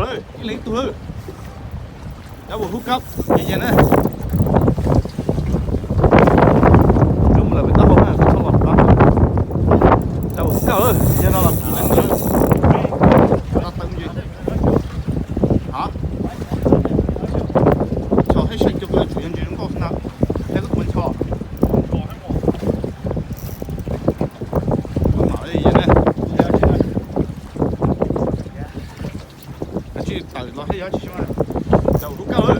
Ib leeg ib tug lawm. Cov ua hookup, yog yog na. Cov mus lawm pem taub hau na, txhob los pab. Cov ua hookup lawm, yog no los kuv neeg lawm. Tau tau yus. Hov. Txhob hej seem cov kuv yuav tsum yog ntses zoo nkauj xwb na. Thiab koj tus ntxhov. Kuv mam li yog na. Tsis tawm los thiab yog tsis zoo. Cov ua hookup lawm.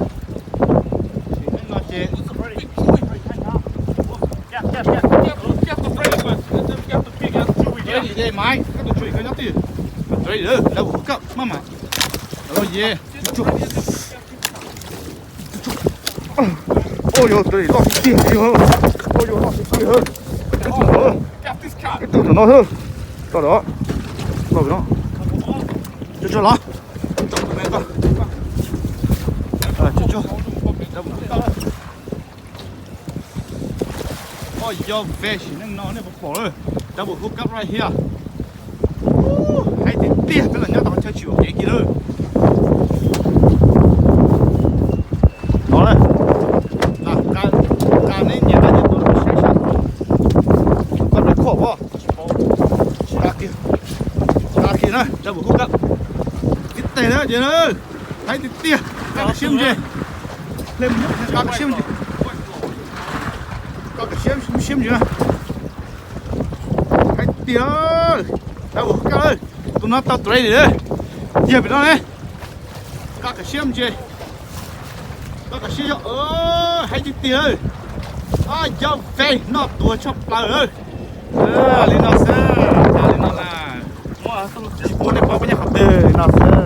Sim neej no ces Maiv, koj tus tswv koj nyob twg? Cov ua hookup maj mam. Los ye. Ua yog loj tiag tiag, ua yog loj tiag tiag. Ib tug tom no, ib tug tom no, tso los, los no. Tso tso los. Tso tso. Oj yog ve sim neej no nej puas pom lawm, cov ua hookup right here. Haib tiag tiag, peb los nyob tau qhov chaw tsis ua kev kiag lawm. No lawm, nqa neb nyias nqa nyias tus saib saib. Koj tus khuaj pob. Nqa kiag, nqa kiag na, cov ua hookup. Ib teg na ces, haib tiag tiag, nqa kom siab ntse. Nqa kom siab ntse. Nqa kom siab siab ntse. Haib tiag, cov ua hookup, tus no tau trade li, yog pem no ne. Nqa kom siab ntse. Nqa kom siab yog, haib tiag tiag. Yog ve noj tuag tshaj plaws. Li no xwb, li no na. Tsis pub nej pom peb nyob qhov twg li no xwb.